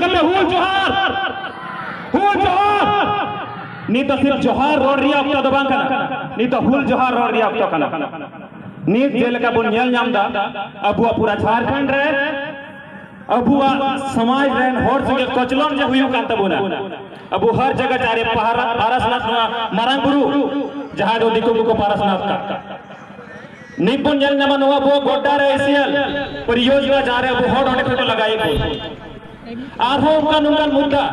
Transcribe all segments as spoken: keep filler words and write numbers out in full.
ᱠᱟᱛᱮ ᱦᱩᱞ ᱡᱚᱦᱟᱨ, ᱦᱩᱞ ᱡᱚᱦᱟᱨ᱾ ᱱᱤᱛ ᱫᱚ ᱥᱤᱨᱯ ᱡᱚᱦᱟᱨ ᱨᱚᱲ ᱨᱮᱭᱟᱜ ᱚᱠᱛᱚ ᱫᱚ ᱵᱟᱝ ᱠᱟᱱᱟ, ᱱᱤᱛ ᱫᱚ ᱦᱩᱞ ᱡᱚᱦᱟᱨ ᱨᱚᱲ ᱨᱮᱭᱟᱜ ᱚᱠᱛᱚ ᱠᱟᱱᱟ᱾ ᱱᱤᱛ ᱡᱮᱞᱮᱠᱟ ᱵᱚᱱ ᱧᱮᱞ ᱧᱟᱢ ᱮᱫᱟ, ᱟᱵᱚᱣᱟᱜ ᱯᱩᱨᱟ ᱡᱷᱟᱲᱠᱷᱚᱸᱰ ᱨᱮ ᱟᱵᱚᱣᱟᱜ ᱥᱚᱢᱟᱡᱽ ᱨᱮᱱ ᱦᱚᱲ ᱥᱚᱸᱜᱮ ᱠᱚᱪᱞᱚᱱ ᱡᱮ ᱦᱩᱭᱩᱜ ᱠᱟᱱ ᱛᱟᱵᱚᱱᱟ, ᱟᱵᱚ ᱦᱟᱨ ᱡᱟᱭᱜᱟ ᱪᱟᱨᱮ ᱯᱟᱦᱟᱨᱟ, ᱯᱟᱨᱟᱥᱱᱟᱛᱷ, ᱱᱚᱣᱟ ᱢᱟᱨᱟᱝ ᱵᱩᱨᱩ, ᱡᱟᱦᱟᱸ ᱫᱚ ᱫᱤᱠᱩ ᱠᱚᱠᱚ ᱯᱟᱨᱟᱥᱱᱟᱛᱷ ᱠᱟᱜ, ᱱᱤᱛ ᱵᱚᱱ ᱧᱮᱞ ᱧᱟᱢᱟ ᱱᱚᱣᱟ ᱟᱵᱚ ᱜᱚᱰᱰᱟ ᱨᱮ ᱮᱥᱤᱭᱟᱞ ᱯᱚᱨᱤᱭᱳᱡᱽᱱᱟ, ᱡᱟᱦᱟᱸ ᱨᱮ ᱟᱵᱚ ᱦᱚᱲ ᱚᱸᱰᱮ ᱠᱷᱚᱱ ᱠᱚ ᱞᱟᱜᱟᱭᱮᱫ ᱵᱚᱱ᱾ ᱟᱨᱦᱚᱸ ᱚᱱᱠᱟᱱ ᱚᱱᱠᱟᱱ ᱢᱩᱫᱽᱫᱟ,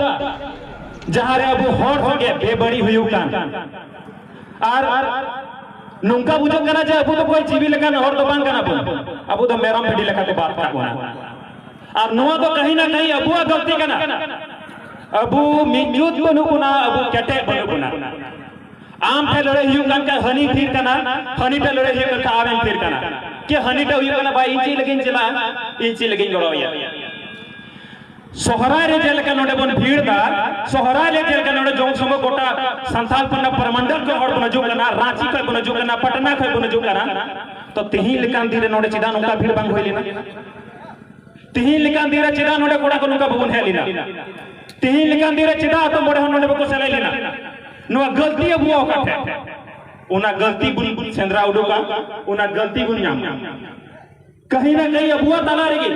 ᱡᱟᱦᱟᱸ ᱨᱮ ᱟᱵᱚ ᱦᱚᱲ ᱥᱚᱸᱜᱮ ᱵᱮᱵᱟᱹᱲᱤᱡ ᱦᱩᱭᱩᱜ ᱠᱟᱱ᱾ ᱟᱨ ᱱᱚᱝᱠᱟ ᱵᱩᱡᱷᱟᱹᱜ ᱠᱟᱱᱟ ᱡᱮ ᱟᱵᱚ ᱫᱚ ᱚᱠᱚᱭ ᱡᱤᱣᱤ ᱞᱮᱠᱟᱱ ᱦᱚᱲ ᱫᱚ ᱵᱟᱝ ᱠᱟᱱᱟ ᱵᱚᱱ, ᱟᱵᱚ ᱫᱚ ᱢᱮᱨᱚᱢ ᱵᱷᱤᱰᱤ ᱞᱮᱠᱟ ᱠᱚ ᱵᱟᱫ ᱠᱟᱜ ᱵᱚᱱᱟ᱾ ᱟᱨ ᱱᱚᱣᱟ ᱫᱚ ᱠᱟᱹᱦᱤ ᱱᱟ ᱠᱟᱹᱦᱤ ᱟᱵᱚᱣᱟᱜ ᱜᱟᱹᱞᱛᱤ ᱠᱟᱱᱟ᱾ ᱟᱵᱚ ᱢᱤᱫ ᱡᱩᱛ ᱵᱟᱹᱱᱩᱜ ᱵᱚᱱᱟ, ᱟᱵᱚ ᱠᱮᱴᱮᱡ ᱵᱟᱹᱱᱩᱜ ᱵᱚᱱᱟ᱾ ᱟᱢ ᱴᱷᱮᱱ ᱞᱟᱹᱲᱦᱟᱹᱭ ᱦᱩᱭᱩᱜ ᱠᱟᱱ ᱠᱷᱟᱱ ᱦᱟᱹᱱᱤ ᱛᱷᱤᱨ ᱠᱟᱱᱟ, ᱦᱟᱹᱱᱤ ᱴᱷᱮᱱ ᱞᱟᱹᱲᱦᱟᱹᱭ ᱦᱩᱭᱩᱜ ᱠᱟᱱ ᱠᱷᱟᱱ ᱟᱢᱮᱢ ᱛᱷᱤᱨ ᱠᱟᱱᱟ᱾ ᱠᱮ ᱦᱟᱹᱱᱤ ᱴᱷᱮᱱ ᱦᱩᱭᱩᱜ ᱠᱟᱱᱟ, ᱵᱟᱭ, ᱤᱧ ᱪᱮᱫ ᱞᱟᱹᱜᱤᱫ ᱤᱧ ᱪᱟᱞᱟᱜᱼᱟ, ᱤᱧ ᱪᱮᱫ ᱞᱟᱹᱜᱤᱫ ᱤᱧ ᱜᱚᱲᱚ ᱟᱭᱟ? ᱥᱚᱦᱨᱟᱭ ᱨᱮ ᱡᱮᱞᱮᱠᱟ ᱱᱚᱰᱮ ᱵᱚᱱ ᱵᱷᱤᱲ ᱫᱟ, ᱥᱚᱦᱨᱟᱭ ᱨᱮ ᱡᱮᱞᱮᱠᱟ ᱱᱚᱰᱮ ᱡᱚᱝ ᱥᱚᱸᱜᱚ ᱜᱚᱴᱟ ᱥᱟᱱᱛᱟᱞ ᱯᱟᱨᱜᱟᱱᱟ ᱯᱨᱚᱢᱚᱱᱰᱚᱞ ᱠᱷᱚᱱ ᱦᱚᱲ ᱵᱚᱱ ᱦᱤᱡᱩᱜ ᱠᱟᱱᱟ, ᱨᱟᱸᱪᱤ ᱠᱷᱚᱱ ᱵᱚᱱ ᱦᱤᱡᱩᱜ ᱠᱟᱱᱟ, ᱯᱟᱴᱱᱟ ᱠᱷᱚᱱ ᱵᱚᱱ ᱦᱤᱡᱩᱜ ᱠᱟᱱᱟ, ᱛᱚ ᱛᱤᱦᱤᱧ ᱞᱮᱠᱟᱱ ᱫᱤᱱ ᱨᱮ ᱱᱚᱰᱮ ᱪᱮᱫᱟᱜ ᱱᱚᱝᱠᱟ ᱵᱷᱤᱲ ᱵᱟᱝ ᱦᱩᱭ ᱞᱮᱱᱟ? ᱛᱤᱦᱤᱧ ᱞᱮᱠᱟᱱ ᱫᱤᱱ ᱨᱮ ᱪᱮᱫᱟᱜ ᱱᱚᱰᱮ ᱠᱚᱲᱟ ᱠᱚ ᱱᱚᱝᱠᱟ ᱵᱟᱵᱚᱱ ᱦᱮᱡ ᱞᱮᱱᱟ? ᱛᱤᱦᱤᱧ ᱞᱮᱠᱟᱱ ᱫᱤᱱ ᱨᱮ ᱪᱮᱫᱟᱜ ᱟᱛᱳ ᱢᱚᱬᱮ ᱦᱚᱲ ᱱᱚᱰᱮ ᱵᱟᱠᱚ ᱥᱮᱞᱮᱫ ᱞᱮᱱᱟ? ᱱᱚᱣᱟ ᱜᱟᱹᱞᱛᱤ ᱟᱵᱚᱣᱟᱜ ᱚᱠᱟ ᱴᱷᱮᱱ? ᱚᱱᱟ ᱜᱟᱹᱞᱛᱤ ᱵᱚᱱ ᱥᱮᱸᱫᱽᱨᱟ ᱩᱰᱩᱠᱟ, ᱚᱱᱟ ᱜᱟᱹᱞᱛᱤ ᱵᱚᱱ ᱧᱟᱢᱟ᱾ ᱠᱟᱹᱦᱤ ᱱᱟ ᱠᱟᱹᱦᱤ ᱟᱵᱚᱣᱟᱜ ᱛᱟᱞᱟ ᱨᱮᱜᱮ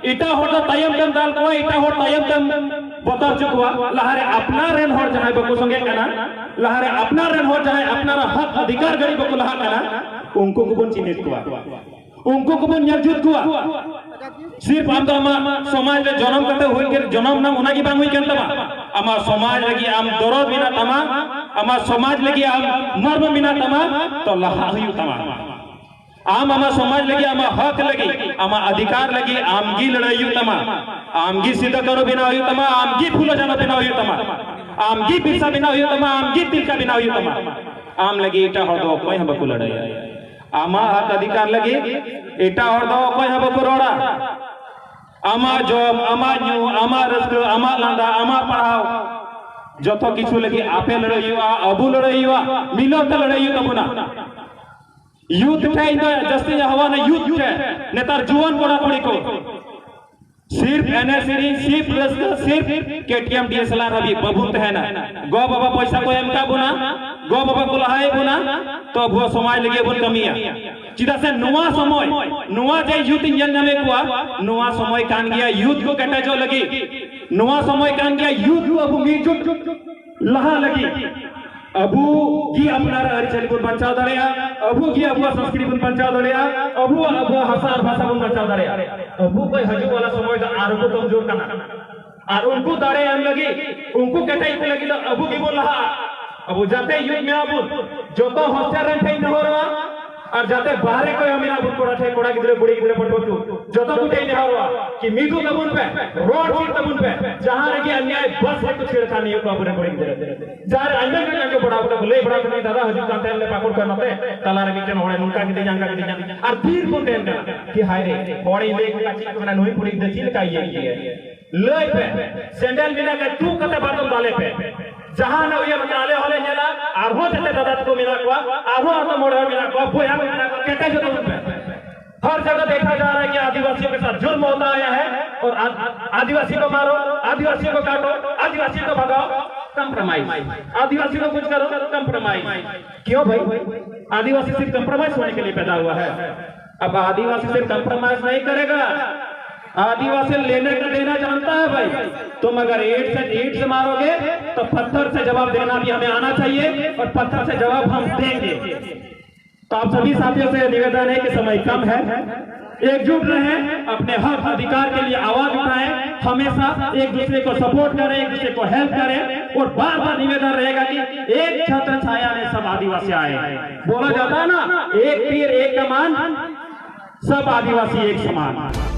ᱮᱴᱟᱜ ᱦᱚᱲ ᱫᱚ ᱛᱟᱭᱚᱢ ᱛᱮᱢ ᱫᱟᱞ ᱠᱚᱣᱟ, ᱮᱴᱟᱜ ᱦᱚᱲ ᱛᱟᱭᱚᱢ ᱛᱮᱢ ᱵᱚᱛᱚᱨ ᱦᱚᱪᱚ ᱠᱚᱣᱟ᱾ ᱞᱟᱦᱟᱨᱮ ᱟᱯᱱᱟᱨ ᱨᱮᱱ ᱦᱚᱲ ᱡᱟᱦᱟᱸᱭ ᱵᱟᱠᱚ ᱥᱚᱸᱜᱮᱜ ᱠᱟᱱᱟ, ᱞᱟᱦᱟᱨᱮ ᱟᱯᱱᱟᱨ ᱨᱮᱱ ᱦᱚᱲ ᱡᱟᱦᱟᱸᱭ ᱟᱯᱱᱟᱨᱟᱜ ᱦᱚᱠ ᱚᱫᱷᱤᱠᱟᱨ ᱜᱷᱟᱹᱲᱤᱡ ᱵᱟᱠᱚ ᱞᱟᱦᱟᱜ ᱠᱟᱱᱟ, ᱩᱱᱠᱩ ᱠᱚᱵᱚᱱ ᱪᱤᱱᱦᱟᱹᱣ ᱠᱚᱣᱟ, ᱩᱱᱠᱩ ᱠᱚᱵᱚᱱ ᱧᱮᱞ ᱡᱩᱛ ᱠᱚᱣᱟ᱾ ᱥᱤᱨᱯ ᱟᱢ ᱫᱚ ᱟᱢᱟᱜ ᱥᱚᱢᱟᱡᱽ ᱨᱮ ᱡᱚᱱᱚᱢ ᱠᱟᱛᱮ ᱦᱩᱭ ᱠᱮᱫ, ᱡᱚᱱᱚᱢ ᱱᱟᱢ, ᱚᱱᱟ ᱜᱮ ᱵᱟᱝ ᱦᱩᱭ ᱠᱟᱱ ᱛᱟᱢᱟ᱾ ᱟᱢᱟᱜ ᱥᱚᱢᱟᱡᱽ ᱞᱟᱹᱜᱤᱫ ᱟᱢ ᱫᱚᱨᱚᱫ ᱢᱮᱱᱟᱜ ᱛᱟᱢᱟ, ᱟᱢᱟᱜ ᱥᱚᱢᱟᱡᱽ ᱞᱟᱹᱜᱤᱫ ᱟᱢ ᱢᱚᱨᱢ ᱢᱮᱱᱟᱜ ᱛᱟᱢᱟ, ᱛᱚ ᱞᱟᱦᱟᱜ ᱦᱩᱭᱩᱜ ᱛᱟᱢᱟ᱾ ᱟᱢ ᱟᱢᱟᱜ ᱥᱚᱢᱟᱡᱽ ᱞᱟᱹᱜᱤᱫ, ᱟᱢᱟᱜ ᱦᱚᱠ ᱞᱟᱹᱜᱤᱫ, ᱟᱢᱟᱜ ᱚᱫᱷᱤᱠᱟᱨ ᱞᱟᱹᱜᱤᱫ ᱟᱢ ᱜᱮ ᱞᱟᱹᱲᱦᱟᱹᱭ ᱦᱩᱭᱩᱜ ᱛᱟᱢᱟ᱾ ᱟᱢ ᱜᱮ ᱥᱤᱫᱩ ᱠᱟᱹᱱᱦᱩ ᱵᱮᱱᱟᱣ ᱦᱩᱭᱩᱜ ᱛᱟᱢᱟ, ᱟᱢ ᱜᱮ ᱯᱷᱩᱞᱳ ᱡᱷᱟᱱᱳ ᱵᱮᱱᱟᱣ ᱦᱩᱭᱩᱜ ᱛᱟᱢᱟ, ᱟᱢ ᱜᱮ ᱵᱤᱨᱥᱟ ᱵᱮᱱᱟᱣ ᱦᱩᱭᱩᱜ ᱛᱟᱢᱟ, ᱟᱢ ᱜᱮ ᱛᱤᱞᱠᱟ ᱵᱮᱱᱟᱣ ᱦᱩᱭᱩᱜ ᱛᱟᱢᱟ᱾ ᱟᱢ ᱞᱟᱹᱜᱤᱫ ᱮᱴᱟᱜ ᱦᱚᱲ ᱫᱚ ᱚᱠᱚᱭ ᱦᱚᱸ ᱵᱟᱠᱚ ᱞᱟᱹᱲᱦᱟᱹᱭᱟ᱾ ᱟᱢᱟᱜ ᱦᱚᱠ ᱚᱫᱷᱤᱠᱟᱨ ᱞᱟᱹᱜᱤᱫ ᱮᱴᱟᱜ ᱦᱚᱲ ᱫᱚ ᱚᱠᱚᱭ ᱦᱚᱸ ᱵᱟᱠᱚ ᱨᱚᱲᱟ᱾ ᱟᱢᱟᱜ ᱡᱚᱢ, ᱟᱢᱟᱜ ᱧᱩ, ᱟᱢᱟᱜ ᱨᱟᱹᱥᱠᱟᱹ, ᱟᱢᱟᱜ ᱞᱟᱸᱫᱟ, ᱟᱢᱟᱜ ᱯᱟᱲᱦᱟᱣ, ᱡᱚᱛᱚ ᱠᱤᱪᱷᱩ ᱞᱟᱹᱜᱤᱫ ᱟᱯᱮ ᱞᱟᱹᱲᱦᱟᱹᱭ ᱦᱩᱭᱩᱜᱼᱟ, ᱟᱵᱚ ᱞᱟᱹᱲᱦᱟᱹᱭ ᱦᱩᱭᱩᱜᱼᱟ, ᱢᱤᱞᱟᱹᱣ ᱛᱮ ᱞᱟᱹᱲᱦᱟᱹᱭ ᱦᱩᱭᱩᱜ ᱛᱟᱵᱚᱱᱟ᱾ ᱭᱩᱛᱷ ᱴᱷᱮᱱ ᱤᱧ ᱫᱚ ᱡᱟᱹᱥᱛᱤᱧ ᱟᱦᱣᱟᱱᱟ, ᱭᱩᱛᱷ ᱴᱷᱮᱱ, ᱱᱮᱛᱟᱨ ᱡᱩᱣᱟᱹᱱ ᱠᱚᱲᱟ ᱠᱩᱲᱤ ᱠᱚ, ᱥᱤᱨᱯ ᱮᱱᱮᱡ ᱥᱮᱨᱮᱧ, ᱥᱤᱨᱯ ᱨᱟᱹᱥᱠᱟᱹ, ᱥᱤᱨᱯ ᱠᱮᱴᱤᱭᱮᱢ ᱰᱤᱭᱮᱥᱮᱞᱟᱨ ᱦᱟᱹᱵᱤᱡ ᱵᱟᱵᱚᱱ ᱛᱟᱦᱮᱱᱟ᱾ ᱜᱚ ᱵᱟᱵᱟ ᱯᱚᱭᱥᱟ ᱠᱚ ᱮᱢ ᱠᱟᱜ ᱵᱚᱱᱟ, ᱜᱚ ᱵᱟᱵᱟ ᱠᱚ ᱞᱟᱦᱟᱭᱮᱫ ᱵᱚᱱᱟ, ᱛᱚ ᱟᱵᱚᱣᱟᱜ ᱥᱚᱢᱟᱡᱽ ᱞᱟᱹᱜᱤᱫ ᱵᱚᱱ ᱠᱟᱹᱢᱤᱭᱟ᱾ ᱪᱮᱫᱟᱜ ᱥᱮ ᱱᱚᱣᱟ ᱥᱚᱢᱚᱭ, ᱱᱚᱣᱟ ᱡᱮ ᱭᱩᱛᱷ ᱤᱧ ᱧᱮᱞ ᱧᱟᱢᱮᱫ ᱠᱚᱣᱟ, ᱱᱚᱣᱟ ᱥᱚᱢᱚᱭ ᱠᱟᱱ ᱜᱮᱭᱟ ᱭᱩᱛᱷ ᱠᱚ ᱠᱮᱴᱮᱡᱚᱜ ᱞᱟᱹᱜᱤᱫ᱾ ᱱᱚᱣᱟ ᱥᱚᱢᱚᱭ ᱠᱟᱱ ᱜᱮᱭᱟ ᱭᱩᱛᱷ ᱠᱚ ᱟᱵᱚ ᱢᱤᱫ ᱡᱩᱴ ᱞᱟᱦᱟ ᱞᱟᱹᱜᱤᱫ᱾ ᱟᱵᱚ ᱜᱮ ᱟᱯᱱᱟᱨᱟᱜ ᱟᱹᱨᱤᱪᱟᱹᱞᱤ ᱵᱚᱱ ᱵᱟᱧᱪᱟᱣ ᱫᱟᱲᱮᱭᱟᱜᱼᱟ, ᱟᱵᱚ ᱜᱮ ᱟᱵᱚᱣᱟᱜ ᱥᱚᱝᱥᱠᱨᱤᱛᱤ ᱵᱚᱱ ᱵᱟᱧᱪᱟᱣ ᱫᱟᱲᱮᱭᱟᱜᱼᱟ, ᱟᱵᱚᱣᱟᱜ, ᱟᱵᱚᱣᱟᱜ ᱵᱷᱟᱥᱟ ᱟᱨ ᱵᱷᱟᱥᱟ ᱵᱚᱱ ᱵᱟᱧᱪᱟᱣ ᱫᱟᱲᱮᱭᱟᱜᱼᱟ᱾ ᱟᱵᱚ ᱠᱚ ᱦᱤᱡᱩᱜ ᱣᱟᱞᱟ ᱥᱚᱢᱚᱭ ᱫᱚ ᱟᱨᱦᱚᱸ ᱠᱚ ᱠᱚᱢᱡᱳᱨ ᱠᱟᱱᱟ᱾ ᱟᱨ ᱩᱱᱠᱩ ᱫᱟᱲᱮ ᱮᱢ ᱞᱟᱹᱜᱤᱫ, ᱩᱱᱠᱩ ᱠᱮᱴᱮᱡ ᱠᱚ ᱞᱟᱹᱜᱤᱫ ᱫᱚ ᱟᱵᱚ ᱜᱮᱵᱚᱱ ᱞᱟᱦᱟᱜᱼᱟ᱾ ᱟᱵᱚ ᱡᱟᱛᱮ ᱭᱩᱛᱷ ᱢᱮᱱᱟᱜ ᱵᱚᱱ, ᱡᱚᱛᱚ ᱦᱚᱥᱴᱮᱞ ᱨᱮᱱ ᱴᱷᱮᱱ ᱱᱮᱦᱚᱨᱚᱜᱼᱟ, ᱟᱨ ᱡᱟᱛᱮ ᱵᱟᱦᱨᱮ ᱠᱚᱨᱮ ᱢᱮᱱᱟᱜ ᱵᱚᱱ ᱠᱚᱲᱟ ᱴᱷᱮᱱ, ᱠᱚᱲᱟ ᱜᱤᱫᱽᱨᱟᱹ, ᱠᱩᱲᱤ ᱜᱤᱫᱽᱨᱟᱹ, ᱯᱟᱹᱴᱷᱩᱣᱟᱹ ᱠᱚ, ᱡᱚᱛᱚ ᱠᱚ ᱴᱷᱮᱱ ᱱᱮᱦᱚᱨᱚᱜᱼᱟ ᱠᱤ ᱢᱤᱫᱚᱜ ᱛᱟᱵᱚᱱ ᱯᱮ, ᱨᱚᱲ ᱪᱮᱫ ᱛᱟᱵᱚᱱ ᱯᱮ, ᱡᱟᱦᱟᱸ ᱨᱮᱜᱮ ᱟᱱᱭᱟᱭ ᱵᱟᱥ ᱨᱮᱠᱚ ᱪᱷᱮᱲᱠᱷᱟᱱᱤ ᱠᱚ ᱟᱵᱚᱨᱮᱱ ᱠᱩᱲᱤ ᱜᱤᱫᱽᱨᱟᱹ᱾ ᱡᱟᱦᱟᱸ ᱨᱮ ᱟᱭᱢᱟ ᱜᱮ ᱟᱸᱡᱚᱢ ᱵᱟᱲᱟ ᱠᱟᱫᱟ, ᱞᱟᱹᱭ ᱵᱟᱲᱟ ᱠᱟᱫᱟ, ᱫᱟᱫᱟ ᱦᱤᱡᱩᱜ ᱠᱟᱱ ᱛᱟᱦᱮᱸ ᱞᱮ ᱯᱟᱠᱩᱲ ᱠᱷᱚᱱ ᱱᱚᱛᱮ, ᱛᱟᱞᱟ ᱨᱮ ᱢᱤᱫᱴᱮᱱ ᱦᱚᱲᱮ ᱱᱚᱝᱠᱟ ᱠᱮᱫᱤᱧᱟ, ᱦᱟᱝᱠᱟ ᱠᱮᱫᱤᱧᱟ, ᱟᱨ ᱛᱷᱤᱨ ᱵᱚᱱ ᱛᱟᱦᱮᱱ ᱠᱟᱱᱟ ᱠᱤ ᱦᱟᱭ ᱨᱮ, ᱦᱚᱲᱤᱧ ᱞᱟᱹᱭ ᱠᱚ ᱠᱷᱟᱱ ᱪᱮᱫ ᱠᱚ ᱢᱮᱱᱟ, ᱱᱩᱭ ᱠᱩᱲᱤ ᱜᱤᱫᱽᱨᱟᱹ ᱪᱮᱫ ᱞᱮᱠᱟᱭ ᱤᱭᱟᱹ ᱠᱮᱫᱮᱭᱟ? ᱞᱟᱹᱭ ᱯᱮ, ᱥᱮᱸᱰᱮᱞ ᱢᱮᱱᱟᱜ ᱠᱷᱟᱱ ᱛᱩᱫ ᱠᱟᱛᱮ ᱵᱟᱫᱚᱢ ᱫᱟᱞᱮ ᱯᱮ᱾ ᱡᱟᱦᱟᱱᱟᱜ ᱩᱭᱦᱟᱹᱨ ᱠᱟᱛᱮ ᱟᱞᱮ ᱦᱚᱸᱞᱮ ᱧᱮᱞᱟ, ᱟᱨᱦᱚᱸ ᱡᱟᱛᱮ ᱫᱟᱫᱟ ᱛᱟᱠᱚ ᱢᱮᱱᱟᱜ ᱠᱚᱣᱟ, ᱟᱨᱦᱚᱸ ᱟᱛᱳ ᱢᱚᱬᱮ ᱦᱚᱲ ᱢᱮᱱᱟᱜ ᱠᱚᱣᱟ, ᱵᱚᱭᱦᱟ ᱠᱚ ᱢᱮᱱᱟᱜ ᱠᱚᱣᱟ, ᱠᱮᱴᱮᱡᱚᱜ ᱛᱟᱵᱚᱱ ᱯᱮ᱾ हर जगह देखा जा रहा है कि आदिवासियों के साथ जुल्म होता आया है और आद-, आदिवासी को मारो, आदिवासियों को काटो, आदिवासियों को भगाओ, कम्प्रोमाइज। आदिवासी को कुछ करो, कम्प्रोमाइज। क्यों भाई? आदिवासी सिर्फ कम्प्रोमाइज होने के लिए पैदा हुआ है। अब आदिवासी सिर्फ कम्प्रोमाइज नहीं करेगा, आदिवासी लेने का देना जानता है भाई। तुम अगर ईंट से, ईंट से मारोगे तो पत्थर से जवाब देना भी हमें आना चाहिए और पत्थर से जवाब हम देंगे। तो आप सभी साथियों से निवेदन है कि समय कम है, एकजुट रहें, अपने हक अधिकार के लिए आवाज उठाएं, हमेशा एक दूसरे को सपोर्ट करें, एक दूसरे को हेल्प करें। और बार बार निवेदन रहेगा कि एक छत्र छाया में सब आदिवासी आए। बोला जाता है ना, एक तीर एक कमान, सब आदिवासी एक समान।